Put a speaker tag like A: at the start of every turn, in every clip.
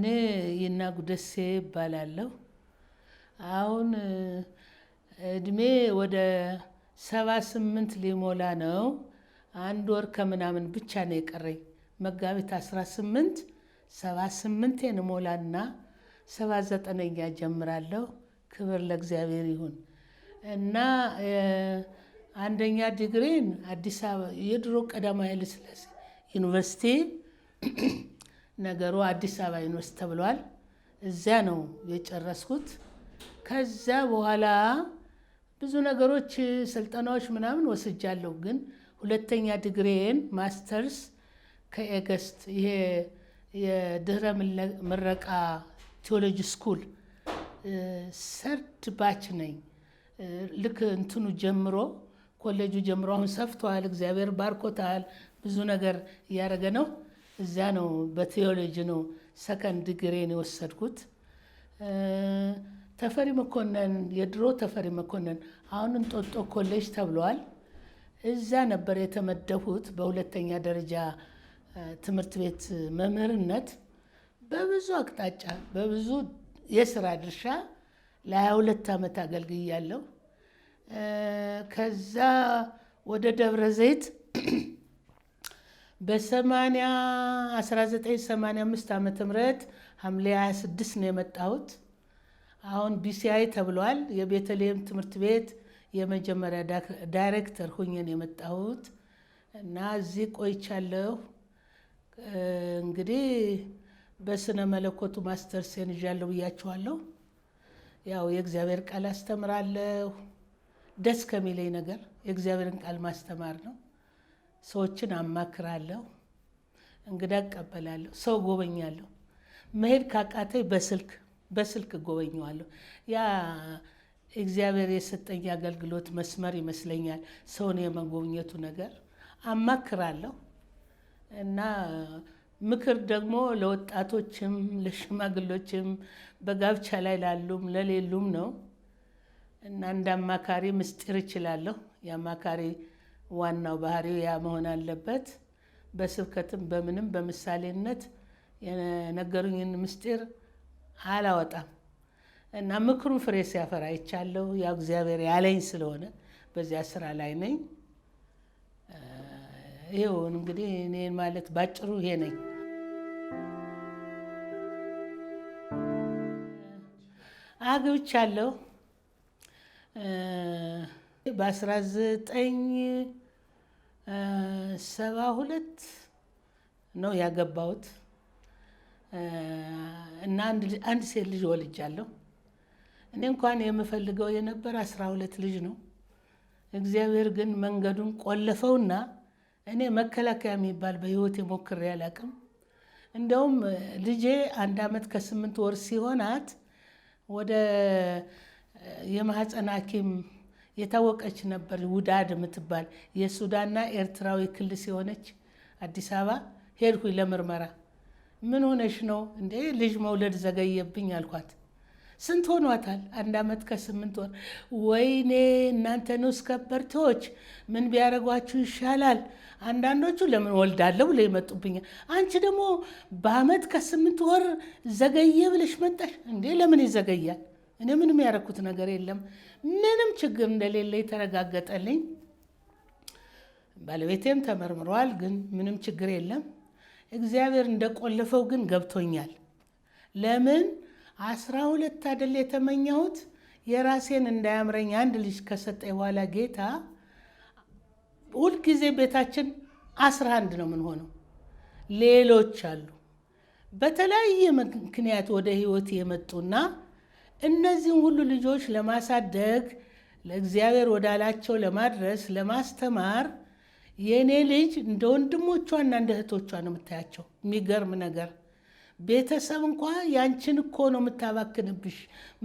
A: እኔ ይናጉ ደሴ እባላለሁ። አሁን እድሜ ወደ 78 ሊሞላ ነው። አንድ ወር ከምናምን ብቻ ነው የቀረኝ። መጋቢት 18 78ቴን እሞላና 79ኛ ጀምራለሁ። ክብር ለእግዚአብሔር ይሁን። እና አንደኛ ዲግሪን አዲስ አበባ የድሮ ቀዳማዊ ኃይለ ሥላሴ ዩኒቨርሲቲ፣ ነገሩ አዲስ አበባ ዩኒቨርሲቲ ተብሏል። እዚያ ነው የጨረስኩት። ከዛ በኋላ ብዙ ነገሮች፣ ስልጠናዎች ምናምን ወስጃለሁ። ግን ሁለተኛ ዲግሪዬን ማስተርስ ከ EGST፣ ይሄ የድህረ ምረቃ theology school፣ third batch ነኝ። ልክ እንትኑ ጀምሮ፣ ኮሌጁ ጀምሮ፣ አሁን ሰፍቷል። እግዚአብሔር ባርኮታል። ብዙ ነገር እያደረገ ነው። እዚያ ነው በቴዎሎጂ ነው ሰከንድ ዲግሪን የወሰድኩት። ተፈሪ መኮንን፣ የድሮ ተፈሪ መኮንን፣ አሁን እንጦጦ ኮሌጅ ተብሏል። እዛ ነበር የተመደብኩት በሁለተኛ ደረጃ ትምህርት ቤት መምህርነት። በብዙ አቅጣጫ በብዙ የስራ ድርሻ ለ22 ዓመት አገልግያለሁ። ከዛ ወደ ደብረ ዘይት በ1985 ዓመተ ምህረት ሐምሌ 26 ነው የመጣሁት። አሁን BCI ተብሏል። የቤተልሔም ትምህርት ቤት የመጀመሪያ ዳይሬክተር ሁኜ ነው የመጣሁት እና እዚህ ቆይቻለሁ። እንግዲህ በስነ መለኮቱ ማስተርሴን ይዣለሁ ብያችኋለሁ። ያው የእግዚአብሔር ቃል አስተምራለሁ። ደስ ከሚለኝ ነገር የእግዚአብሔርን ቃል ማስተማር ነው። ሰዎችን አማክራለሁ። እንግዳ እቀበላለሁ። ሰው ጎበኛለሁ። መሄድ ካቃተኝ በስልክ እጎበኘዋለሁ። ያ እግዚአብሔር የሰጠኝ አገልግሎት መስመር ይመስለኛል። ሰውን የመጎብኘቱ ነገር አማክራለሁ እና ምክር ደግሞ ለወጣቶችም ለሽማግሎችም በጋብቻ ላይ ላሉም ለሌሉም ነው እና እንደ አማካሪ ምስጢር እችላለሁ። የአማካሪ ዋናው ባህሪው ያ መሆን አለበት። በስብከትም በምንም በምሳሌነት የነገሩኝን ምስጢር አላወጣም እና ምክሩን ፍሬ ሲያፈራ አይቻለሁ። ያው እግዚአብሔር ያለኝ ስለሆነ በዚያ ስራ ላይ ነኝ። ይኸው እንግዲህ እኔን ማለት ባጭሩ ይሄ ነኝ። አግብቻለሁ። በ1972 ነው ያገባሁት እና አንድ ሴት ልጅ ወልጃለሁ። እኔ እንኳን የምፈልገው የነበር 12 ልጅ ነው። እግዚአብሔር ግን መንገዱን ቆለፈውና እኔ መከላከያ የሚባል በሕይወቴ ሞክሬ አላቅም። እንደውም ልጄ 1 ዓመት ከ8 ወር ሲሆናት ወደ የማህፀን ሐኪም የታወቀች ነበር፣ ውዳድ የምትባል የሱዳንና ኤርትራዊ ክልስ የሆነች፣ አዲስ አበባ ሄድኩኝ ለምርመራ። ምን ሆነሽ ነው እንዴ? ልጅ መውለድ ዘገየብኝ አልኳት። ስንት ሆኗታል? 1 ዓመት ከ8 ወር። ወይኔ እናንተ ንዑስ ከበርቴዎች ምን ቢያደርጓችሁ ይሻላል? አንዳንዶቹ ለምን ወልዳለሁ ብለው ይመጡብኛል። አንቺ ደግሞ በአመት ከ8 ወር ዘገየ ብለሽ መጣሽ እንዴ? ለምን ይዘገያል? እኔ ምንም ያደረኩት ነገር የለም። ምንም ችግር እንደሌለ የተረጋገጠልኝ። ባለቤቴም ተመርምሯል፣ ግን ምንም ችግር የለም። እግዚአብሔር እንደቆለፈው ግን ገብቶኛል። ለምን 12 አይደል የተመኘሁት? የራሴን እንዳያምረኝ አንድ ልጅ ከሰጠኝ በኋላ ጌታ ሁልጊዜ ቤታችን 11 ነው የምንሆነው። ሌሎች አሉ በተለያየ ምክንያት ወደ ህይወት የመጡና እነዚህን ሁሉ ልጆች ለማሳደግ፣ ለእግዚአብሔር ወዳላቸው ለማድረስ፣ ለማስተማር የእኔ ልጅ እንደ ወንድሞቿና እንደ እህቶቿ ነው የምታያቸው። የሚገርም ነገር ቤተሰብ እንኳ ያንቺን እኮ ነው የምታባክንብሽ፣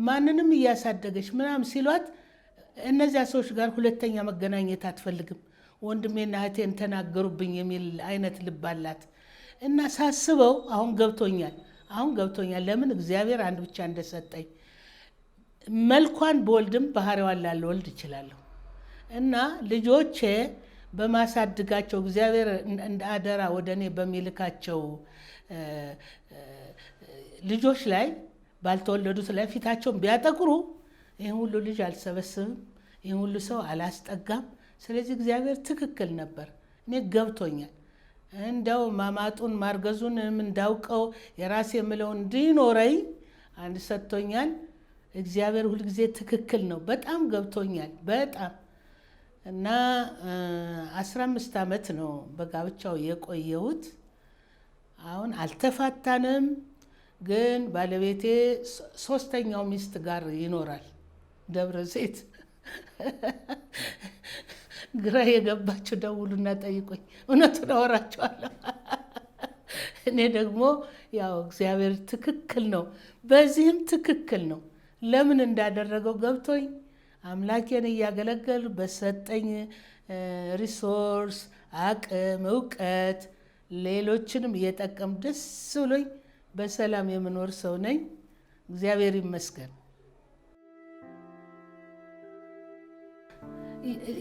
A: ማንንም እያሳደገች ምናምን ሲሏት እነዚያ ሰዎች ጋር ሁለተኛ መገናኘት አትፈልግም። ወንድሜና እህቴን ተናገሩብኝ የሚል አይነት ልብ አላት። እና ሳስበው አሁን ገብቶኛል። አሁን ገብቶኛል ለምን እግዚአብሔር አንድ ብቻ እንደሰጠኝ። መልኳን ብወልድም ባህሪዋን ላልወልድ እችላለሁ። እና ልጆቼ በማሳድጋቸው እግዚአብሔር እንደ አደራ ወደ እኔ በሚልካቸው ልጆች ላይ ባልተወለዱት ላይ ፊታቸውን ቢያጠቁሩ ይህን ሁሉ ልጅ አልሰበስብም፣ ይህን ሁሉ ሰው አላስጠጋም። ስለዚህ እግዚአብሔር ትክክል ነበር። እኔ ገብቶኛል። እንደው ማማጡን ማርገዙንም እንዳውቀው የራሴ የምለው እንዲኖረኝ አንድ ሰጥቶኛል። እግዚአብሔር ሁልጊዜ ትክክል ነው። በጣም ገብቶኛል። በጣም እና 15 ዓመት ነው በጋብቻው የቆየሁት። አሁን አልተፋታንም፣ ግን ባለቤቴ ሶስተኛው ሚስት ጋር ይኖራል ደብረ ዘይት። ግራ የገባችሁ ደውሉና ጠይቁኝ፣ እውነቱን አወራችኋለሁ። እኔ ደግሞ ያው እግዚአብሔር ትክክል ነው፣ በዚህም ትክክል ነው። ለምን እንዳደረገው ገብቶኝ አምላኬን እያገለገል በሰጠኝ resource፣ አቅም፣ እውቀት ሌሎችንም እየጠቀም ደስ ብሎኝ በሰላም የምኖር ሰው ነኝ። እግዚአብሔር ይመስገን።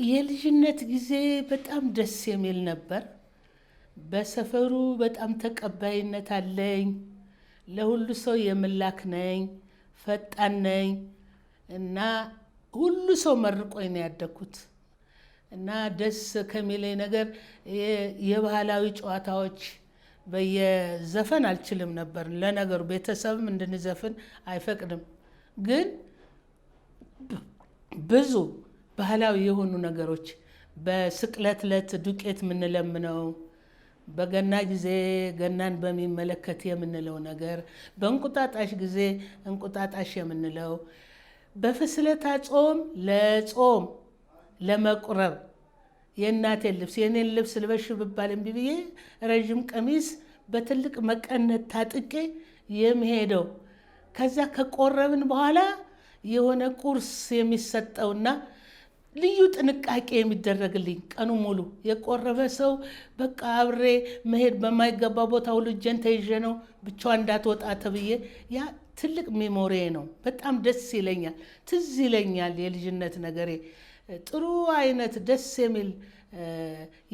A: የልጅነት ጊዜ በጣም ደስ የሚል ነበር። በሰፈሩ በጣም ተቀባይነት አለኝ። ለሁሉ ሰው የምላክ ነኝ፣ ፈጣን ነኝ እና ሁሉ ሰው መርቆኝ ነው ያደግኩት። እና ደስ ከሚለኝ ነገር የባህላዊ ጨዋታዎች በየዘፈን አልችልም ነበር። ለነገሩ ቤተሰብም እንድንዘፍን አይፈቅድም። ግን ብዙ ባህላዊ የሆኑ ነገሮች በስቅለት ዕለት ዱቄት የምንለምነው፣ በገና ጊዜ ገናን በሚመለከት የምንለው ነገር፣ በእንቁጣጣሽ ጊዜ እንቁጣጣሽ የምንለው፣ በፍስለታ ጾም ለጾም ለመቁረብ የእናቴን ልብስ የኔን ልብስ ልበሽ ብባል እምቢ ብዬ ረዥም ቀሚስ በትልቅ መቀነት ታጥቄ የምሄደው፣ ከዛ ከቆረብን በኋላ የሆነ ቁርስ የሚሰጠውና ልዩ ጥንቃቄ የሚደረግልኝ ቀኑ ሙሉ የቆረበ ሰው በቃ አብሬ መሄድ በማይገባ ቦታ ሁሉ እጄን ተይዤ ነው ብቻዋን እንዳትወጣ ተብዬ፣ ያ ትልቅ memory ነው። በጣም ደስ ይለኛል፣ ትዝ ይለኛል የልጅነት ነገሬ። ጥሩ አይነት ደስ የሚል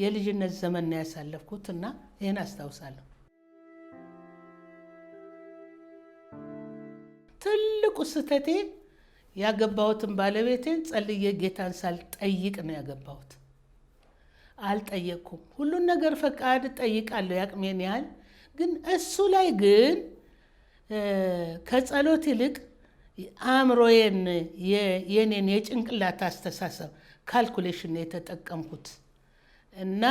A: የልጅነት ዘመን ነው ያሳለፍኩት እና ይህን አስታውሳለሁ። ትልቁ ስህተቴ ያገባሁትን ባለቤቴን ጸልዬ ጌታን ሳልጠይቅ ነው ያገባሁት። አልጠየቅኩም። ሁሉን ነገር ፈቃድ እጠይቃለሁ ያቅሜን ያህል፣ ግን እሱ ላይ ግን ከጸሎት ይልቅ አእምሮዬን የኔን የጭንቅላት አስተሳሰብ calculation የተጠቀምኩት እና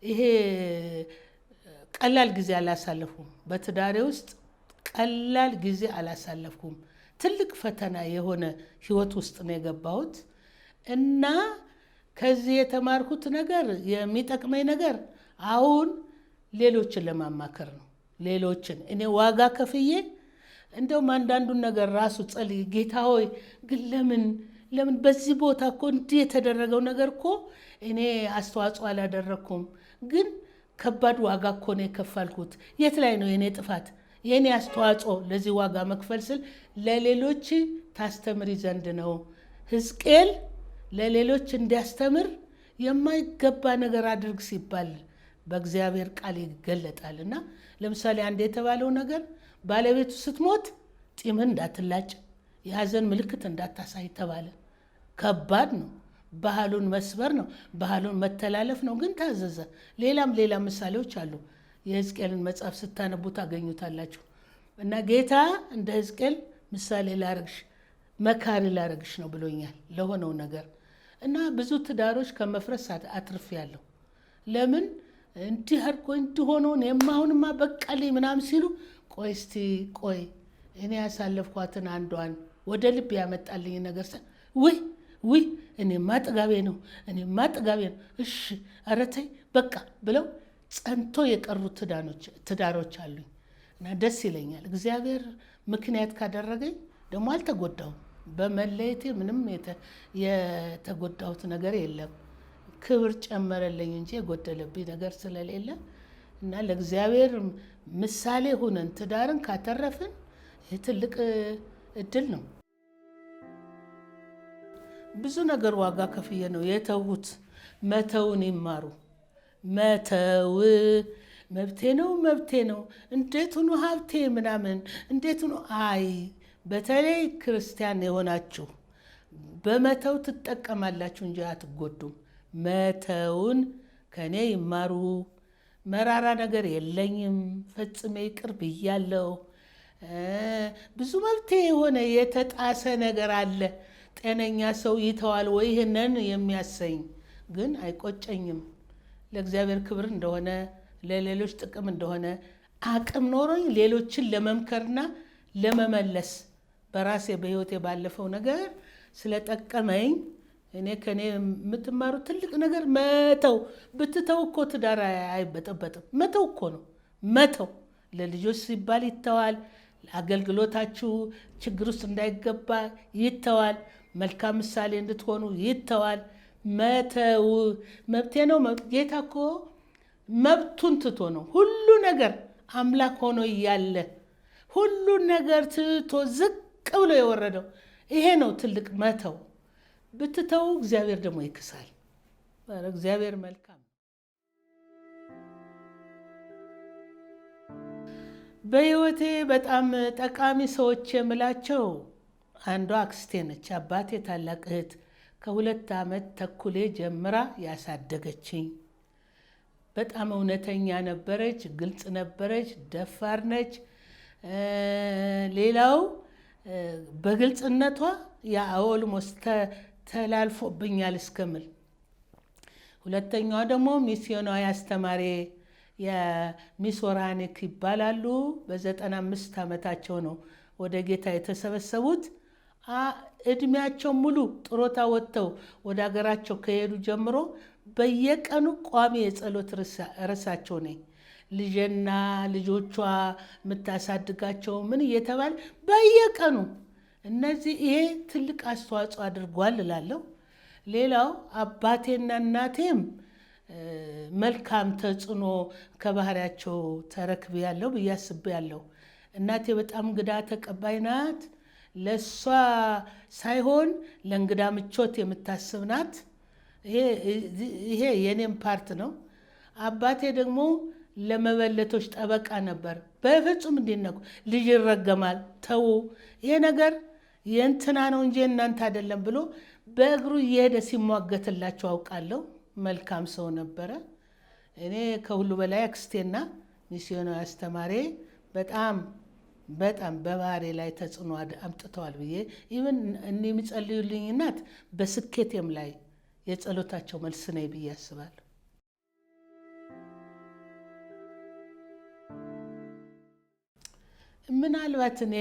A: ይሄ ቀላል ጊዜ አላሳለፍኩም። በትዳሬ ውስጥ ቀላል ጊዜ አላሳለፍኩም። ትልቅ ፈተና የሆነ ህይወት ውስጥ ነው የገባሁት እና ከዚህ የተማርኩት ነገር የሚጠቅመኝ ነገር አሁን ሌሎችን ለማማከር ነው። ሌሎችን እኔ ዋጋ ከፍዬ እንደውም አንዳንዱን ነገር ራሱ ጸልይ፣ ጌታ ሆይ ግን ለምን ለምን በዚህ ቦታ እኮ እንዲህ የተደረገው ነገር እኮ እኔ አስተዋጽኦ አላደረግኩም፣ ግን ከባድ ዋጋ እኮ ነው የከፈልኩት። የት ላይ ነው የእኔ ጥፋት? የእኔ አስተዋጽኦ ለዚህ ዋጋ መክፈል ስል ለሌሎች ታስተምሪ ዘንድ ነው። ሕዝቅኤል ለሌሎች እንዲያስተምር የማይገባ ነገር አድርግ ሲባል በእግዚአብሔር ቃል ይገለጣል። እና ለምሳሌ አንድ የተባለው ነገር ባለቤቱ ስትሞት ጢምህን እንዳትላጭ፣ የሀዘን ምልክት እንዳታሳይ ተባለ። ከባድ ነው። ባህሉን መስበር ነው። ባህሉን መተላለፍ ነው። ግን ታዘዘ። ሌላም ሌላ ምሳሌዎች አሉ። የሕዝቅኤልን መጽሐፍ ስታነቡ ታገኙታላችሁ። እና ጌታ እንደ ሕዝቅኤል ምሳሌ ላረግሽ፣ መካሪ ላረግሽ ነው ብሎኛል ለሆነው ነገር። እና ብዙ ትዳሮች ከመፍረስ አትርፌያለሁ። ለምን እንዲህ አድርጎ እንዲህ ሆኖ እኔማ አሁንማ በቃልኝ ምናምን ሲሉ ቆይ እስቲ ቆይ እኔ ያሳለፍኳትን አንዷን ወደ ልብ ያመጣልኝ ነገር ውይ ውይ እኔማ ጥጋቤ ነው፣ እኔማ ጥጋቤ ነው፣ እሺ ኧረ ተይ በቃ ብለው ጸንቶ የቀሩ ትዳሮች አሉኝ እና ደስ ይለኛል። እግዚአብሔር ምክንያት ካደረገኝ ደግሞ አልተጎዳሁም። በመለየቴ ምንም የተጎዳሁት ነገር የለም። ክብር ጨመረልኝ እንጂ የጎደለብኝ ነገር ስለሌለ እና ለእግዚአብሔር ምሳሌ ሆነን ትዳርን ካተረፍን ይህ ትልቅ እድል ነው። ብዙ ነገር ዋጋ ከፍዬ ነው የተዉት። መተውን ይማሩ። መተው መብቴ ነው መብቴ ነው፣ እንዴት ሆኖ ሀብቴ ምናምን እንዴት ሆኖ። አይ፣ በተለይ ክርስቲያን የሆናችሁ በመተው ትጠቀማላችሁ እንጂ አትጎዱም። መተውን ከእኔ ይማሩ። መራራ ነገር የለኝም፣ ፈጽሜ ይቅር ብያለሁ። ብዙ መብቴ የሆነ የተጣሰ ነገር አለ። ጤነኛ ሰው ይተዋል ወይ ይህንን የሚያሰኝ ግን አይቆጨኝም። ለእግዚአብሔር ክብር እንደሆነ፣ ለሌሎች ጥቅም እንደሆነ፣ አቅም ኖሮኝ ሌሎችን ለመምከርና ለመመለስ በራሴ በሕይወቴ ባለፈው ነገር ስለጠቀመኝ እኔ ከኔ የምትማሩ ትልቅ ነገር መተው። ብትተው እኮ ትዳር አይበጠበጥም። መተው እኮ ነው መተው። ለልጆች ሲባል ይተዋል። አገልግሎታችሁ ችግር ውስጥ እንዳይገባ ይተዋል። መልካም ምሳሌ እንድትሆኑ ይተዋል። መተው መብቴ ነው። ጌታ እኮ መብቱን ትቶ ነው ሁሉ ነገር፣ አምላክ ሆኖ እያለ ሁሉ ነገር ትቶ ዝቅ ብሎ የወረደው። ይሄ ነው ትልቅ መተው። ብትተው እግዚአብሔር ደግሞ ይክሳል። እግዚአብሔር መልካም። በሕይወቴ በጣም ጠቃሚ ሰዎች የምላቸው አንዷ አክስቴ ነች። አባቴ ታላቅ እህት፣ ከ2 ዓመት ተኩሌ ጀምራ ያሳደገችኝ። በጣም እውነተኛ ነበረች፣ ግልጽ ነበረች፣ ደፋር ነች። ሌላው በግልጽነቷ ያ almost ተላልፎብኛል እስከምል። ሁለተኛዋ ደግሞ ሚስዮናዊ አስተማሪ የሚስ ወራኒክ ይባላሉ። በ95 ዓመታቸው ነው ወደ ጌታ የተሰበሰቡት። እድሜያቸው ሙሉ ጡረታ ወጥተው ወደ ሀገራቸው ከሄዱ ጀምሮ በየቀኑ ቋሚ የጸሎት ርዕሳቸው ነኝ። ልጄና ልጆቿ የምታሳድጋቸው ምን እየተባለ በየቀኑ እነዚህ ይሄ ትልቅ አስተዋጽኦ አድርጓል እላለሁ። ሌላው አባቴና እናቴም መልካም ተጽዕኖ ከባህሪያቸው ተረክቤያለሁ ብዬ አስቤያለሁ። እናቴ በጣም እንግዳ ተቀባይ ናት። ለእሷ ሳይሆን ለእንግዳ ምቾት የምታስብ ናት። ይሄ የኔም part ነው። አባቴ ደግሞ ለመበለቶች ጠበቃ ነበር። በፍጹም እንዲነኩ፣ ልጅ ይረገማል፣ ተዉ፣ ይሄ ነገር የእንትና ነው እንጂ እናንተ አይደለም ብሎ በእግሩ እየሄደ ሲሟገትላቸው አውቃለሁ። መልካም ሰው ነበረ። እኔ ከሁሉ በላይ አክስቴና ሚስዮናዊ አስተማሪ በጣም በጣም በባህሬ ላይ ተጽዕኖ አምጥተዋል ብዬ፣ even እኔ የሚጸልዩልኝ እናት በስኬቴም ላይ የጸሎታቸው መልስ ነኝ ብዬ አስባለሁ። ምናልባት እኔ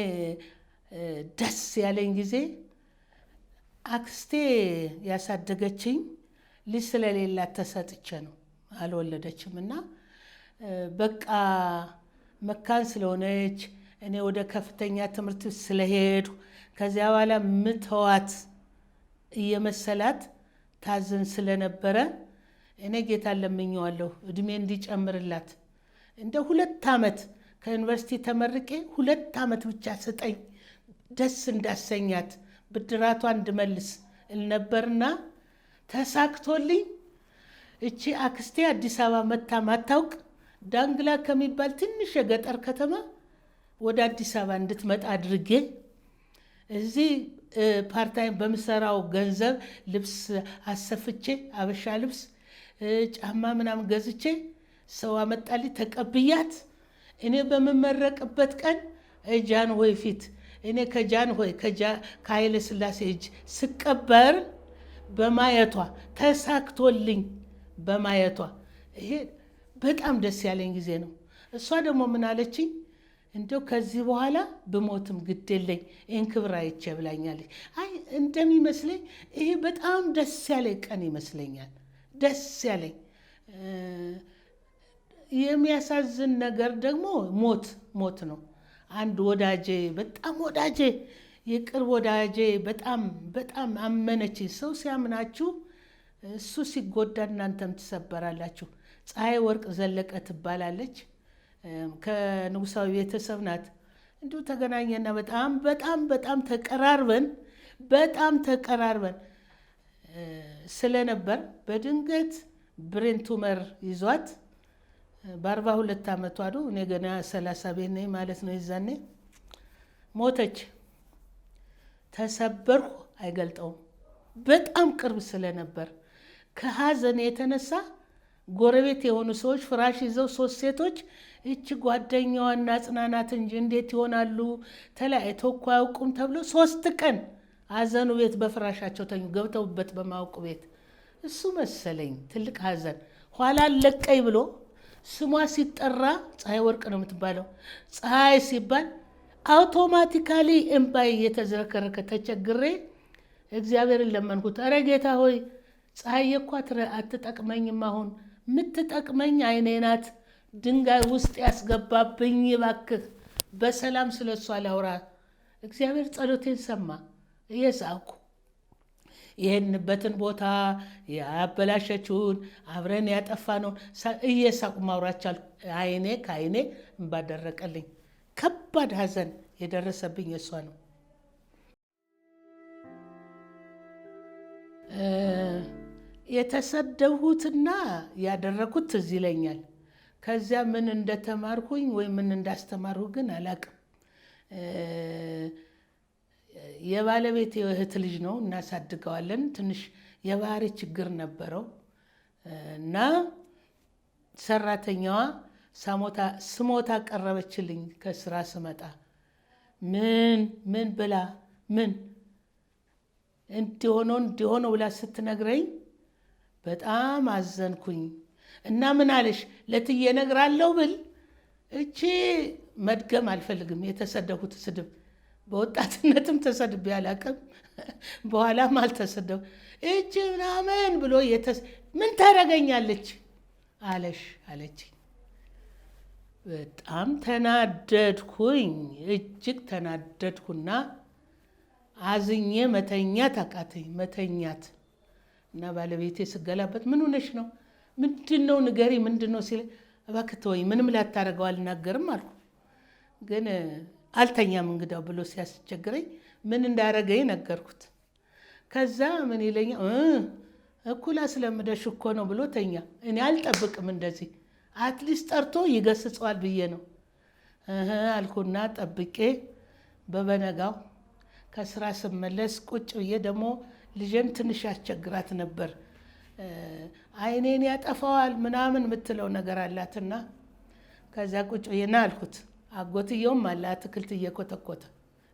A: ደስ ያለኝ ጊዜ አክስቴ ያሳደገችኝ ልጅ ስለሌላት ተሰጥቼ ነው፣ አልወለደችም። እና በቃ መካን ስለሆነች፣ እኔ ወደ ከፍተኛ ትምህርት ስለሄዱ ከዚያ በኋላ ምተዋት እየመሰላት ታዝን ስለነበረ እኔ ጌታን ለምኜዋለሁ እድሜ እንዲጨምርላት። እንደ 2 ዓመት ከዩኒቨርሲቲ ተመርቄ 2 ዓመት ብቻ ስጠኝ፣ ደስ እንዳሰኛት ብድራቷ እንድመልስ እል ነበርና ተሳክቶልኝ እቺ አክስቴ አዲስ አበባ መታ ማታውቅ ዳንግላ ከሚባል ትንሽ የገጠር ከተማ ወደ አዲስ አበባ እንድትመጣ አድርጌ እዚህ part time በምሰራው ገንዘብ ልብስ አሰፍቼ፣ አበሻ ልብስ፣ ጫማ ምናምን ገዝቼ ሰው አመጣልኝ፣ ተቀብያት እኔ በምመረቅበት ቀን ጃንሆይ ፊት እኔ ከጃንሆይ ከኃይለ ሥላሴ እጅ ስቀበር በማየቷ፣ ተሳክቶልኝ በማየቷ ይሄ በጣም ደስ ያለኝ ጊዜ ነው። እሷ ደግሞ ምን አለችኝ? እንደው ከዚህ በኋላ ብሞትም ግድ የለኝ ይህን ክብር አይቼ ብላኛለች። አይ እንደሚመስለኝ ይሄ በጣም ደስ ያለኝ ቀን ይመስለኛል። ደስ ያለኝ። የሚያሳዝን ነገር ደግሞ ሞት ሞት ነው። አንድ ወዳጄ፣ በጣም ወዳጄ፣ የቅርብ ወዳጄ፣ በጣም በጣም አመነች። ሰው ሲያምናችሁ እሱ ሲጎዳ እናንተም ትሰበራላችሁ። ፀሐይ ወርቅ ዘለቀ ትባላለች። ከንጉሳዊ ቤተሰብ ናት። እንዲሁ ተገናኘና በጣም በጣም በጣም ተቀራርበን፣ በጣም ተቀራርበን ስለነበር በድንገት brain tumor ይዟት በ42 ዓመቷ ነው። እኔ ገና 30 ቤት ነኝ ማለት ነው። የዛኔ ሞተች። ተሰበርኩ፣ አይገልጠውም። በጣም ቅርብ ስለነበር ከሀዘን የተነሳ ጎረቤት የሆኑ ሰዎች ፍራሽ ይዘው ሶስት ሴቶች እቺ ጓደኛዋን አጽናናት እንጂ እንዴት ይሆናሉ ተለያይተው እኮ አያውቁም ተብሎ 3 ቀን ሀዘኑ ቤት በፍራሻቸው ተኙ፣ ገብተውበት በማያውቁ ቤት። እሱ መሰለኝ ትልቅ ሀዘን። ኋላ ለቀይ ብሎ ስሟ ሲጠራ፣ ፀሐይ ወርቅ ነው የምትባለው። ፀሐይ ሲባል automatically እምባዬ እየተዝረከረከ ተቸግሬ እግዚአብሔርን ለመንኩት። ኧረ ጌታ ሆይ፣ ፀሐይ እኮ አትጠቅመኝም፣ አሁን የምትጠቅመኝ አይኔ ናት። ድንጋይ ውስጥ ያስገባብኝ እባክህ፣ በሰላም ስለ እሷ ላውራ። እግዚአብሔር ጸሎቴን ሰማ። እየሳቅኩ ይሄንበትን ቦታ ያበላሸችውን አብረን ያጠፋነውን እየሳቁ ማውራት ቻልኩ። አይኔ ከአይኔ እምባ ደረቀልኝ። ከባድ ሐዘን የደረሰብኝ የእሷ ነው። የተሰደብሁትና ያደረኩት ትዝ ይለኛል። ከዚያ ምን እንደተማርኩኝ ወይም ምን እንዳስተማርሁ ግን አላቅም። የባለቤት የእህት ልጅ ነው፣ እናሳድገዋለን። ትንሽ የባህሪ ችግር ነበረው እና ሰራተኛዋ ስሞታ ቀረበችልኝ ከስራ ስመጣ። ምን ምን ብላ ምን እንዲሆነው እንዲሆነው ብላ ስትነግረኝ በጣም አዘንኩኝ። እና ምን አለሽ ለትዬ እነግራለሁ ብል እቺ መድገም አልፈልግም። የተሰደብኩት ስድብ በወጣትነትም ተሰድቤ አላውቅም፣ በኋላም አልተሰደብ እቺ ምናምን ብሎ ምን ታደርገኛለች አለሽ አለችኝ። በጣም ተናደድኩኝ፣ እጅግ ተናደድኩና አዝኜ መተኛት አቃተኝ። መተኛት እና ባለቤቴ ስገላበት ምን ሆነሽ ነው? ምንድን ነው ንገሪ፣ ምንድን ነው ሲል እባክህ ተወኝ፣ ምንም ላታደርገው አልናገርም አልኩ። ግን አልተኛም እንግዳው ብሎ ሲያስቸግረኝ ምን እንዳረገኝ ነገርኩት። ከዛ ምን ይለኛል፣ እኩል አስለምደሽ እኮ ነው ብሎ ተኛ። እኔ አልጠብቅም እንደዚህ፣ at least ጠርቶ ይገስጸዋል ብዬ ነው አልኩና ጠብቄ በበነጋው ከስራ ስመለስ ቁጭ ብዬ ደግሞ ልጄን ትንሽ ያስቸግራት ነበር። አይኔን ያጠፋዋል ምናምን የምትለው ነገር አላትና ከዚያ ቁጭ ብዬ ና አልኩት። አጎትየውም አለ አትክልት እየኮተኮተ፣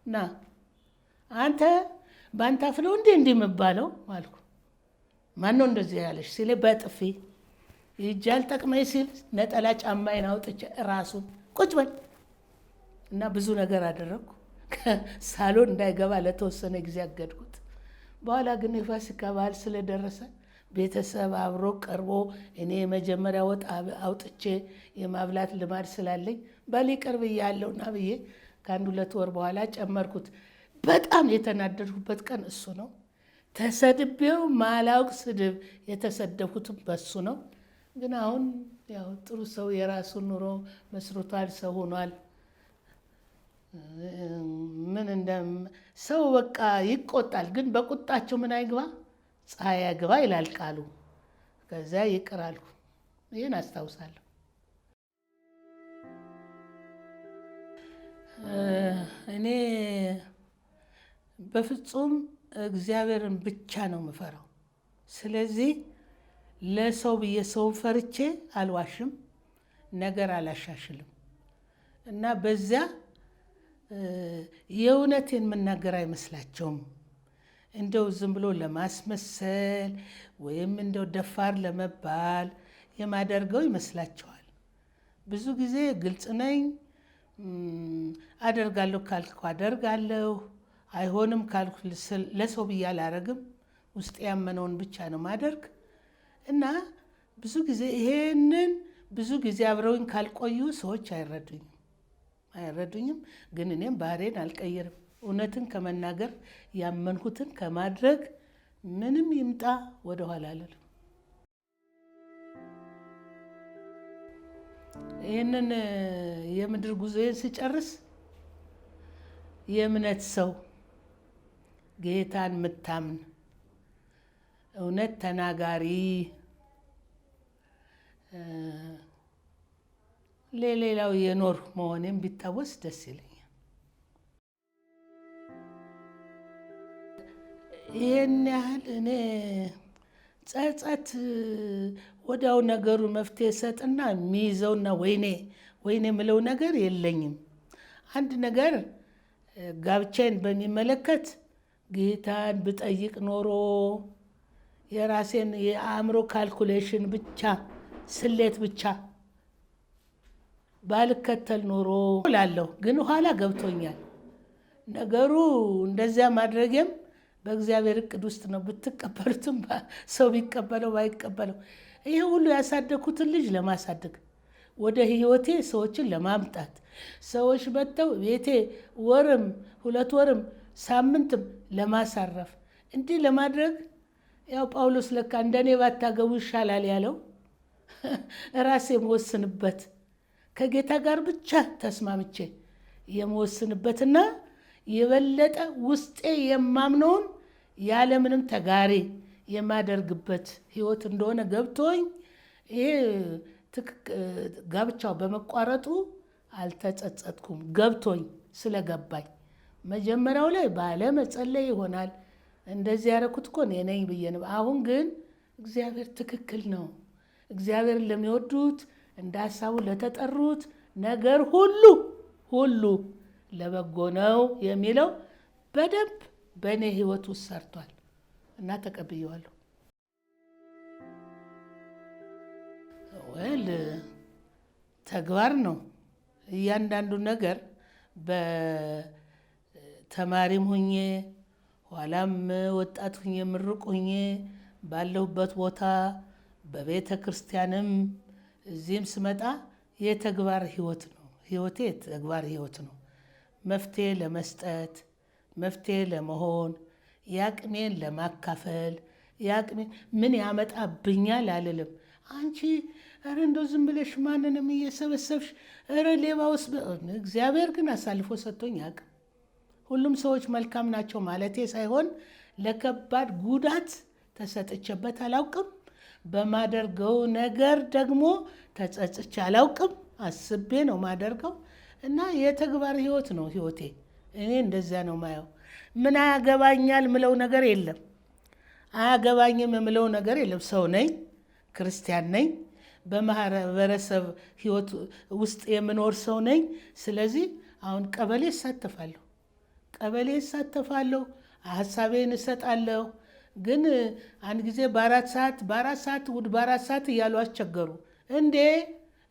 A: ና አንተ፣ በአንተ አፍ ነው እንዴ እንዲህ የምባለው አልኩ። ማነው እንደዚህ ያለሽ ሲል በጥፊ ይጃል አልጠቅመኝ ሲል ነጠላ ጫማዬን አውጥቼ ራሱን ቁጭ በል እና ብዙ ነገር አደረግኩ። ሳሎን እንዳይገባ ለተወሰነ ጊዜ አገድኩት። በኋላ ግን የፋሲካ በዓል ስለደረሰ ቤተሰብ አብሮ ቀርቦ እኔ የመጀመሪያ ወጥ አውጥቼ የማብላት ልማድ ስላለኝ በል ይቅር ብያለሁና ብዬ ከአንድ 2 ወር በኋላ ጨመርኩት። በጣም የተናደድኩበት ቀን እሱ ነው። ተሰድቤው ማላውቅ ስድብ የተሰደብኩትም በሱ ነው። ግን አሁን ያው ጥሩ ሰው የራሱን ኑሮ መስርቷል፣ ሰው ሆኗል። ምን እንደ ሰው በቃ ይቆጣል፣ ግን በቁጣቸው ምን አይግባ ፀሐይ አይግባ ይላል ቃሉ። ከዚያ ይቅር አልኩ። ይህን አስታውሳለሁ። እኔ በፍጹም እግዚአብሔርን ብቻ ነው የምፈራው። ስለዚህ ለሰው ብዬ ሰውን ፈርቼ አልዋሽም፣ ነገር አላሻሽልም እና በዚያ የእውነቴን የምናገር አይመስላቸውም። እንደው ዝም ብሎ ለማስመሰል ወይም እንደው ደፋር ለመባል የማደርገው ይመስላቸዋል። ብዙ ጊዜ ግልጽ ነኝ። አደርጋለሁ ካልኩ አደርጋለሁ፣ አይሆንም ካልኩ ለሰው ብዬ አላረግም። ውስጥ ያመነውን ብቻ ነው ማደርግ እና ብዙ ጊዜ ይሄንን ብዙ ጊዜ አብረውኝ ካልቆዩ ሰዎች አይረዱኝም አይረዱኝም። ግን እኔም ባህሬን አልቀይርም። እውነትን ከመናገር ያመንኩትን ከማድረግ ምንም ይምጣ ወደኋላ አልልም። ይህንን የምድር ጉዞዬን ስጨርስ የእምነት ሰው፣ ጌታን ምታምን፣ እውነት ተናጋሪ፣ ለሌላው የኖር መሆኔም ቢታወስ ደስ ይለኛል። ይህን ያህል እኔ ጸጸት ወዲያው ነገሩ መፍትሄ ሰጥና የሚይዘውና ወይኔ ወይኔ የምለው ነገር የለኝም። አንድ ነገር ጋብቻዬን በሚመለከት ጌታን ብጠይቅ ኖሮ የራሴን የአእምሮ calculation ብቻ ስሌት ብቻ ባልከተል ኖሮ እላለሁ። ግን ኋላ ገብቶኛል ነገሩ። እንደዚያ ማድረጌም በእግዚአብሔር እቅድ ውስጥ ነው። ብትቀበሉትም ሰው ቢቀበለው ባይቀበለው ይህ ሁሉ ያሳደግኩትን ልጅ ለማሳደግ ወደ ሕይወቴ ሰዎችን ለማምጣት ሰዎች መጥተው ቤቴ ወርም 2 ወርም ሳምንትም ለማሳረፍ እንዲህ ለማድረግ ያው ጳውሎስ ለካ እንደኔ ባታገቡ ይሻላል ያለው ራሴ የምወስንበት ከጌታ ጋር ብቻ ተስማምቼ የምወስንበትና የበለጠ ውስጤ የማምነውን ያለምንም ተጋሪ የማደርግበት ሕይወት እንደሆነ ገብቶኝ ይሄ ጋብቻው በመቋረጡ አልተጸጸትኩም። ገብቶኝ ስለገባኝ መጀመሪያው ላይ ባለመጸለይ ይሆናል እንደዚህ ያደረኩት እኮ እኔ ነኝ ብዬ ነው። አሁን ግን እግዚአብሔር ትክክል ነው። እግዚአብሔርን ለሚወዱት እንደ ሀሳቡ ለተጠሩት ነገር ሁሉ ሁሉ ለበጎ ነው የሚለው በደንብ በእኔ ሕይወት ውስጥ ሰርቷል እና ተቀብዬዋለሁ። ወል ተግባር ነው። እያንዳንዱ ነገር በተማሪም ሁኜ ኋላም ወጣት ሁኜ ምሩቅ ሁኜ ባለሁበት ቦታ በቤተ ክርስቲያንም እዚህም ስመጣ የተግባር ሕይወት ነው። ሕይወቴ የተግባር ሕይወት ነው። መፍትሄ ለመስጠት፣ መፍትሄ ለመሆን፣ የአቅሜን ለማካፈል፣ የአቅሜን ምን ያመጣብኛል አልልም። አንቺ ኧረ እንደው ዝም ብለሽ ማንንም እየሰበሰብሽ ኧረ ሌባ ውስጥ እግዚአብሔር ግን አሳልፎ ሰጥቶኝ አያውቅም። ሁሉም ሰዎች መልካም ናቸው ማለቴ ሳይሆን ለከባድ ጉዳት ተሰጥቼበት አላውቅም። በማደርገው ነገር ደግሞ ተጸጽቼ አላውቅም። አስቤ ነው ማደርገው እና የተግባር ሕይወት ነው ሕይወቴ። እኔ እንደዚያ ነው ማየው። ምን አያገባኛል ምለው ነገር የለም። አያገባኝም የምለው ነገር የለም። ሰው ነኝ፣ ክርስቲያን ነኝ፣ በማህበረሰብ ሕይወት ውስጥ የምኖር ሰው ነኝ። ስለዚህ አሁን ቀበሌ እሳተፋለሁ፣ ቀበሌ እሳተፋለሁ፣ ሀሳቤን እሰጣለሁ። ግን አንድ ጊዜ በ4 ሰዓት በ4 ሰዓት እሑድ በ4 ሰዓት እያሉ አስቸገሩ። እንዴ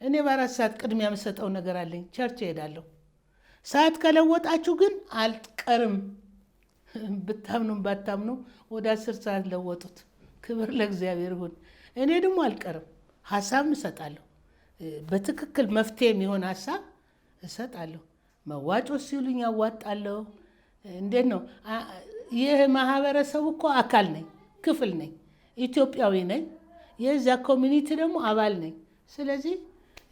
A: እኔ በ4 ሰዓት ቅድሚያ የምሰጠው ነገር አለኝ፣ church እሄዳለሁ። ሰዓት ከለወጣችሁ ግን አልቀርም። ብታምኑም ባታምኑ ወደ 10 ሰዓት ለወጡት። ክብር ለእግዚአብሔር ይሁን። እኔ ደግሞ አልቀርም፣ ሀሳብ እሰጣለሁ። በትክክል መፍትሄ የሚሆን ሀሳብ እሰጣለሁ። መዋጮ ሲሉኝ አዋጣለሁ። እንዴት ነው ይህ ማህበረሰቡ እኮ አካል ነኝ፣ ክፍል ነኝ፣ ኢትዮጵያዊ ነኝ። የዛ community ደግሞ አባል ነኝ። ስለዚህ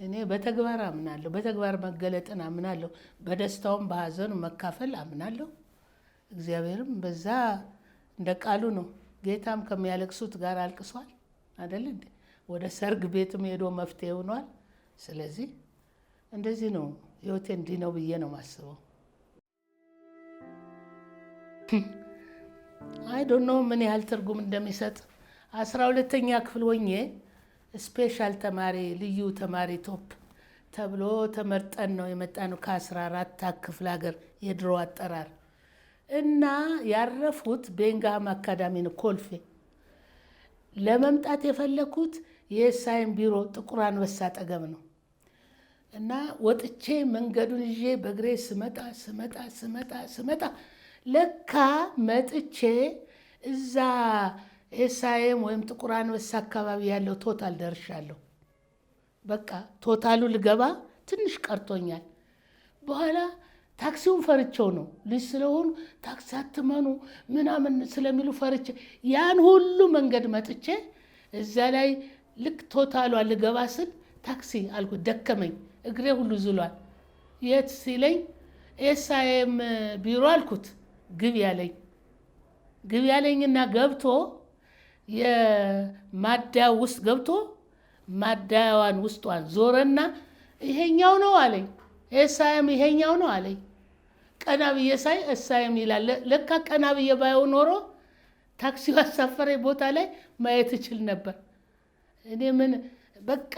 A: እኔ በተግባር አምናለሁ፣ በተግባር መገለጥን አምናለሁ፣ በደስታውም በሀዘኑ መካፈል አምናለሁ። እግዚአብሔርም በዛ እንደ ቃሉ ነው። ጌታም ከሚያለቅሱት ጋር አልቅሷል አይደል እንዴ? ወደ ሰርግ ቤትም ሄዶ መፍትሄ ሆኗል። ስለዚህ እንደዚህ ነው ህይወቴ፣ እንዲህ ነው ብዬ ነው የማስበው። I don't know ምን ያህል ትርጉም እንደሚሰጥ። 12ኛ ክፍል ሆኜ special ተማሪ፣ ልዩ ተማሪ top ተብሎ ተመርጠን ነው የመጣነው ከ14 ክፍለ ሀገር የድሮ አጠራር እና ያረፉት ቤንጋም አካዳሚ ነው ኮልፌ። ለመምጣት የፈለኩት የኤስአይኤም ቢሮ ጥቁር አንበሳ አጠገብ ነው። እና ወጥቼ መንገዱን ይዤ በእግሬ ስመጣ ስመጣ ስመጣ ስመጣ ለካ መጥቼ እዛ ኤስአይኤም ወይም ጥቁር አንበሳ አካባቢ ያለው ቶታል ደርሻለሁ። በቃ ቶታሉ ልገባ ትንሽ ቀርቶኛል። በኋላ ታክሲውን ፈርቼው ነው፣ ልጅ ስለሆኑ ታክሲ አትመኑ ምናምን ስለሚሉ ፈርቼ ያን ሁሉ መንገድ መጥቼ እዛ ላይ ልክ ቶታሏ ልገባ ስል ታክሲ አልኩት። ደከመኝ፣ እግሬ ሁሉ ዝሏል። የት ሲለኝ ኤስአይኤም ቢሮ አልኩት። ግብ ያለኝ ግብ ያለኝና ገብቶ የማዳያ ውስጥ ገብቶ ማዳያዋን ውስጧን ዞረና ይሄኛው ነው አለኝ። SIM ይሄኛው ነው አለኝ። ቀና ብዬ ሳይ SIM ይላል። ለካ ቀና ብዬ ባየው ኖሮ ታክሲው አሳፈረኝ ቦታ ላይ ማየት እችል ነበር። እኔ ምን በቃ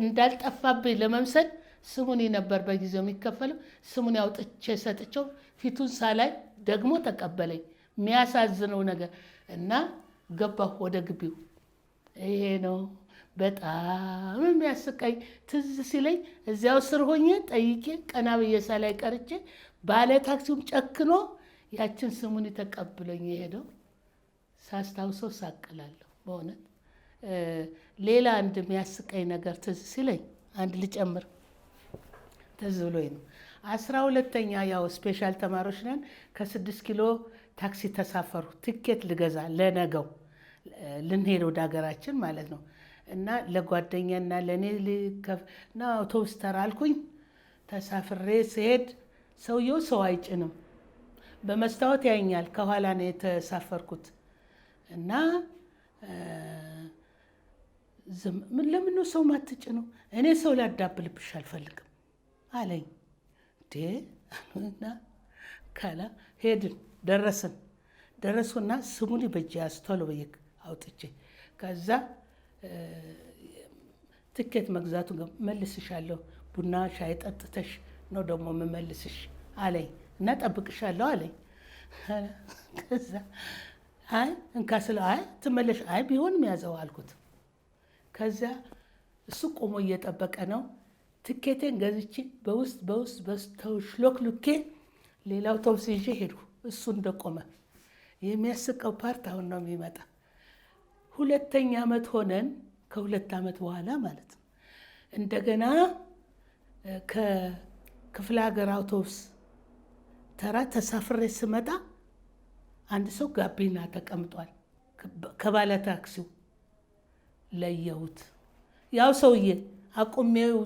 A: እንዳልጠፋብኝ ለመምሰል ስሙኒ ነበር በጊዜው የሚከፈለው። ስሙኒ አውጥቼ ሰጥቼው ፊቱን ሳላይ ደግሞ ተቀበለኝ። የሚያሳዝነው ነገር እና ገባሁ ወደ ግቢው። ይሄ ነው በጣም የሚያስቀኝ። ትዝ ሲለኝ እዚያው ስር ሆኜ ጠይቄ ቀና ብዬ ሳላይ ቀርቼ ባለ ታክሲውም ጨክኖ ያችን ስሙኒ ተቀብሎኝ የሄደው ሳስታውሰው ሳቅላለሁ በእውነት። ሌላ አንድ የሚያስቀኝ ነገር ትዝ ሲለኝ አንድ ልጨምር፣ ትዝ ብሎኝ ነው። 12ኛ ያው special ተማሪዎች ነን። ከ6 ኪሎ ታክሲ ተሳፈሩ። ትኬት ልገዛ ለነገው ልንሄድ ወደ ሀገራችን ማለት ነው። እና ለጓደኛና ለእኔ እና አውቶቡስ ተራ አልኩኝ። ተሳፍሬ ስሄድ ሰውየው ሰው አይጭንም። በመስታወት ያየኛል። ከኋላ ነው የተሳፈርኩት እና ምን ለምን ነው ሰው ማትጭነው? እኔ ሰው ላዳብልብሽ አልፈልግም አለኝ። እንዴ እና ካላ ሄድን፣ ደረስን። ደረሱና ስሙኒ በእጄ ያዝ ቶሎ ብዬ አውጥቼ ከዛ ትኬት መግዛቱ መልስሻለሁ፣ ቡና ሻይ ጠጥተሽ ነው ደግሞ የምመልስሽ አለኝ እና ጠብቅሻለሁ አለኝ። ከዛ አይ እንካ ስለው አይ ትመለሽ፣ አይ ቢሆንም ያዘው አልኩት። ከዚያ እሱ ቆሞ እየጠበቀ ነው። ትኬቴን ገዝቼ በውስጥ በውስጥ በስተሽሎክልኬ ሌላ አውቶቡስ ይዤ ሄድኩ። እሱ እንደቆመ የሚያስቀው part አሁን ነው የሚመጣ። ሁለተኛ ዓመት ሆነን ከ2 ዓመት በኋላ ማለት ነው። እንደገና ከክፍለ ሀገር አውቶቡስ ተራ ተሳፍሬ ስመጣ አንድ ሰው ጋቢና ተቀምጧል። ከባለ ታክሲው ለየሁት። ያው ሰውዬ አቁሜው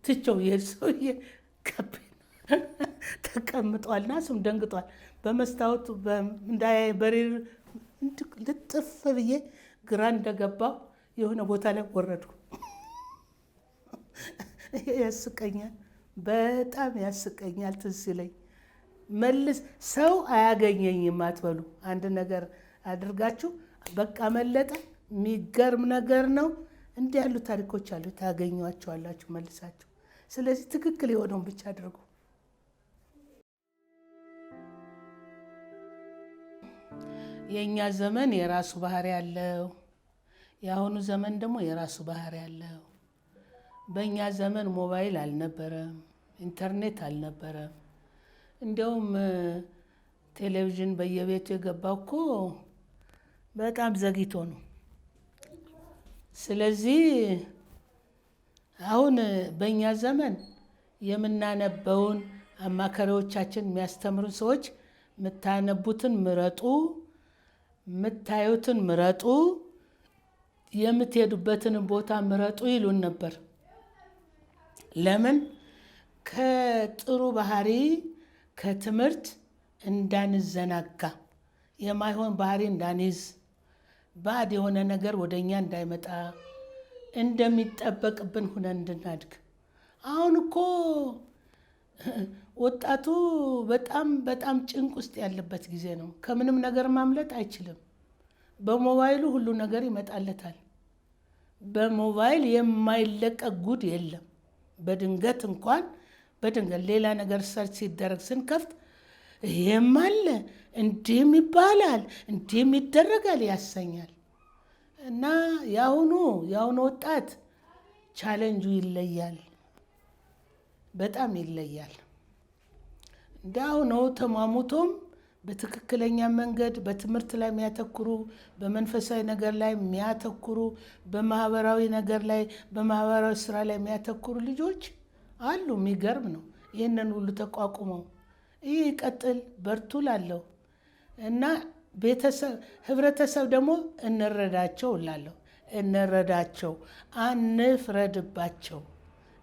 A: ትቼው ይሄ ሰውዬ ጋቢና ተቀምጧልና እሱም ደንግጧል። በመስታወቱ እንዳያይ በሬ ልጥፍ ብዬ ግራ እንደገባው የሆነ ቦታ ላይ ወረድኩ። ያስቀኛል፣ በጣም ያስቀኛል። ትዝ ሲለኝ መልስ ሰው አያገኘኝም አትበሉ። አንድ ነገር አድርጋችሁ በቃ መለጠ። የሚገርም ነገር ነው። እንዲህ ያሉ ታሪኮች አሉ፣ ታገኟቸዋላችሁ መልሳችሁ። ስለዚህ ትክክል የሆነውን ብቻ አድርጉ። የእኛ ዘመን የራሱ ባህሪ ያለው፣ የአሁኑ ዘመን ደግሞ የራሱ ባህሪ ያለው። በእኛ ዘመን ሞባይል አልነበረም፣ ኢንተርኔት አልነበረም። እንዲያውም ቴሌቪዥን በየቤቱ የገባው እኮ በጣም ዘግይቶ ነው። ስለዚህ አሁን በእኛ ዘመን የምናነበውን አማካሪዎቻችን የሚያስተምሩን ሰዎች የምታነቡትን ምረጡ፣ የምታዩትን ምረጡ፣ የምትሄዱበትን ቦታ ምረጡ ይሉን ነበር። ለምን? ከጥሩ ባህሪ ከትምህርት እንዳንዘናጋ፣ የማይሆን ባህሪ እንዳንይዝ፣ ባዕድ የሆነ ነገር ወደ እኛ እንዳይመጣ፣ እንደሚጠበቅብን ሁነን እንድናድግ። አሁን እኮ ወጣቱ በጣም በጣም ጭንቅ ውስጥ ያለበት ጊዜ ነው። ከምንም ነገር ማምለጥ አይችልም። በሞባይሉ ሁሉ ነገር ይመጣለታል። በሞባይል የማይለቀቅ ጉድ የለም። በድንገት እንኳን በድንገት ሌላ ነገር search ሲደረግ ስንከፍት ይሄም አለ፣ እንዲህም ይባላል፣ እንዲህም ይደረጋል ያሰኛል። እና የአሁኑ ወጣት ቻለንጁ ይለያል፣ በጣም ይለያል። እንደ አሁኑ ተሟሙቶም በትክክለኛ መንገድ በትምህርት ላይ የሚያተኩሩ፣ በመንፈሳዊ ነገር ላይ የሚያተኩሩ፣ በማህበራዊ ነገር ላይ በማህበራዊ ስራ ላይ የሚያተኩሩ ልጆች አሉ። የሚገርም ነው። ይህንን ሁሉ ተቋቁመው ይህ ይቀጥል፣ በርቱ ላለሁ እና ቤተሰብ ህብረተሰብ ደግሞ እንረዳቸው እላለሁ። እንረዳቸው፣ አንፍረድባቸው፣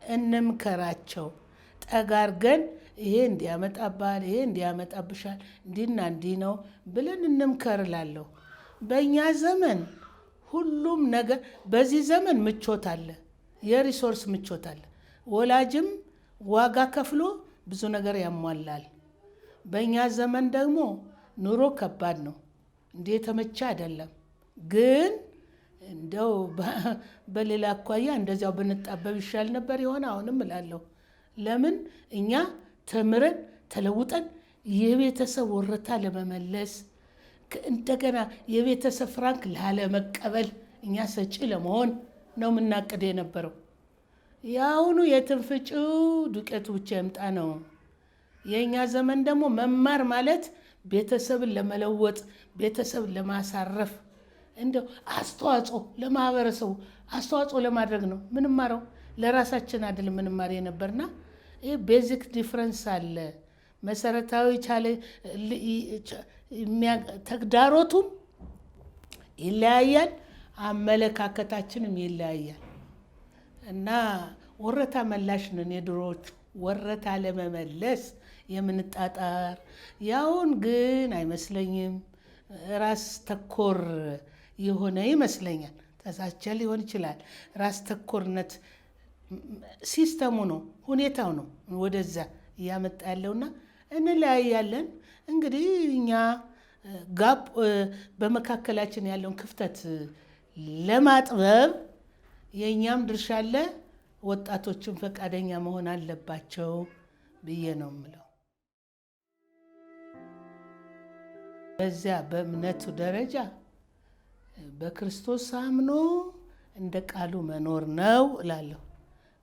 A: እንምከራቸው። ጠጋርገን ይሄ እንዲያመጣባል፣ ይሄ እንዲያመጣብሻል፣ እንዲህና እንዲህ ነው ብለን እንምከር እላለሁ። በእኛ ዘመን ሁሉም ነገር በዚህ ዘመን ምቾት አለ፣ የ resource ምቾት አለ። ወላጅም ዋጋ ከፍሎ ብዙ ነገር ያሟላል። በእኛ ዘመን ደግሞ ኑሮ ከባድ ነው፣ እንዲህ የተመቸ አይደለም። ግን እንደው በሌላ አኳያ እንደዚያው ብንጣበብ ይሻል ነበር የሆነ አሁንም እላለሁ። ለምን እኛ ተምረን ተለውጠን የቤተሰብ ወረታ ለመመለስ፣ እንደገና የቤተሰብ ፍራንክ ላለመቀበል፣ እኛ ሰጪ ለመሆን ነው የምናቅድ የነበረው። የአሁኑ የትንፍጭው ዱቄቱ ብቻ ይምጣ ነው። የእኛ ዘመን ደግሞ መማር ማለት ቤተሰብን ለመለወጥ፣ ቤተሰብን ለማሳረፍ፣ እንደው አስተዋጽኦ ለማህበረሰቡ አስተዋጽኦ ለማድረግ ነው ምንማረው። ለራሳችን አይደለም ምንማር የነበርና ይህ basic difference አለ። መሰረታዊ ተግዳሮቱም ይለያያል፣ አመለካከታችንም ይለያያል። እና ወረታ መላሽ ነን የድሮዎቹ፣ ወረታ ለመመለስ የምንጣጣር። ያውን ግን አይመስለኝም። ራስ ተኮር የሆነ ይመስለኛል። ተሳስቼ ሊሆን ይችላል። ራስ ተኮርነት system ኡ ነው፣ ሁኔታው ነው ወደዛ እያመጣ ያለውና እንለያያለን። እንግዲህ እኛ gap በመካከላችን ያለውን ክፍተት ለማጥበብ የእኛም ድርሻ አለ። ወጣቶችን ፈቃደኛ መሆን አለባቸው ብዬ ነው የምለው። በዚያ በእምነቱ ደረጃ በክርስቶስ አምኖ እንደ ቃሉ መኖር ነው እላለሁ።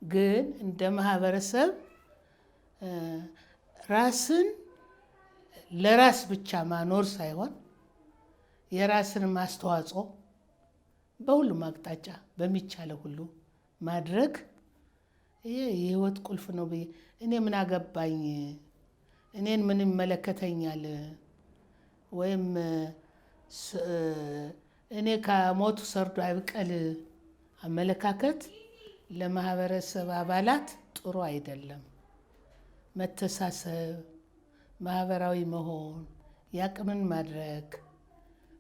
A: ግን እንደ ማህበረሰብ ራስን ለራስ ብቻ ማኖር ሳይሆን የራስን ማስተዋጽኦ በሁሉም አቅጣጫ በሚቻለው ሁሉ ማድረግ ይሄ የህይወት ቁልፍ ነው ብዬ፣ እኔ ምን አገባኝ፣ እኔን ምን ይመለከተኛል፣ ወይም እኔ ከሞቱ ሰርዶ አይብቀል አመለካከት ለማህበረሰብ አባላት ጥሩ አይደለም። መተሳሰብ፣ ማህበራዊ መሆን፣ የአቅምን ማድረግ፣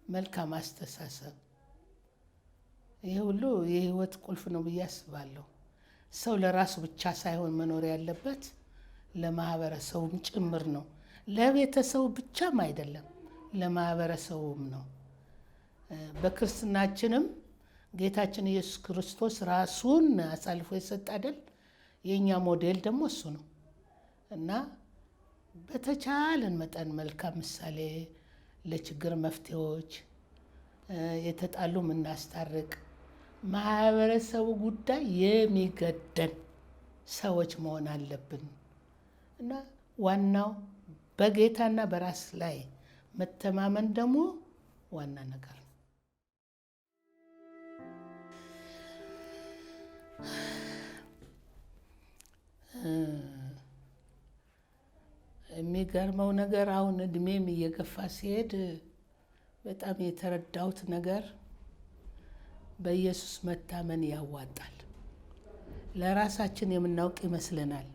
A: መልካም አስተሳሰብ፣ ይህ ሁሉ የህይወት ቁልፍ ነው ብዬ አስባለሁ። ሰው ለራሱ ብቻ ሳይሆን መኖር ያለበት ለማህበረሰቡም ጭምር ነው። ለቤተሰቡ ብቻም አይደለም፣ ለማህበረሰቡም ነው። በክርስትናችንም ጌታችን ኢየሱስ ክርስቶስ ራሱን አሳልፎ የሰጠ አይደል? የእኛ ሞዴል ደግሞ እሱ ነው። እና በተቻለን መጠን መልካም ምሳሌ፣ ለችግር መፍትሄዎች፣ የተጣሉ የምናስታርቅ፣ ማህበረሰቡ ጉዳይ የሚገደን ሰዎች መሆን አለብን። እና ዋናው በጌታና በራስ ላይ መተማመን ደግሞ ዋና ነገር ነው። የሚገርመው ነገር አሁን እድሜም እየገፋ ሲሄድ በጣም የተረዳሁት ነገር በኢየሱስ መታመን ያዋጣል። ለራሳችን የምናውቅ ይመስለናል።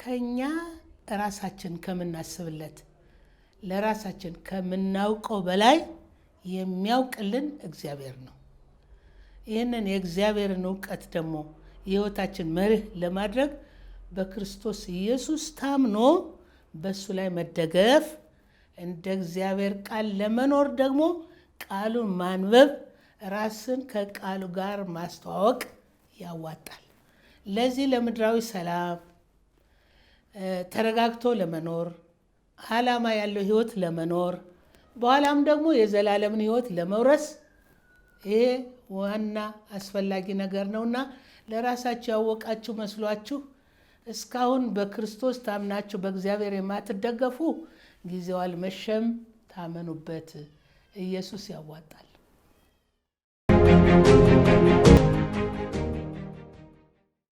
A: ከኛ ራሳችን ከምናስብለት፣ ለራሳችን ከምናውቀው በላይ የሚያውቅልን እግዚአብሔር ነው። ይህንን የእግዚአብሔርን እውቀት ደግሞ የሕይወታችን መርህ ለማድረግ በክርስቶስ ኢየሱስ ታምኖ በእሱ ላይ መደገፍ፣ እንደ እግዚአብሔር ቃል ለመኖር ደግሞ ቃሉን ማንበብ፣ ራስን ከቃሉ ጋር ማስተዋወቅ ያዋጣል። ለዚህ ለምድራዊ ሰላም፣ ተረጋግቶ ለመኖር፣ ዓላማ ያለው ሕይወት ለመኖር፣ በኋላም ደግሞ የዘላለምን ሕይወት ለመውረስ ይሄ ዋና አስፈላጊ ነገር ነውና ለራሳችሁ ያወቃችሁ መስሏችሁ እስካሁን በክርስቶስ ታምናችሁ በእግዚአብሔር የማትደገፉ ጊዜው አልመሸም፣ ታመኑበት። ኢየሱስ ያዋጣል።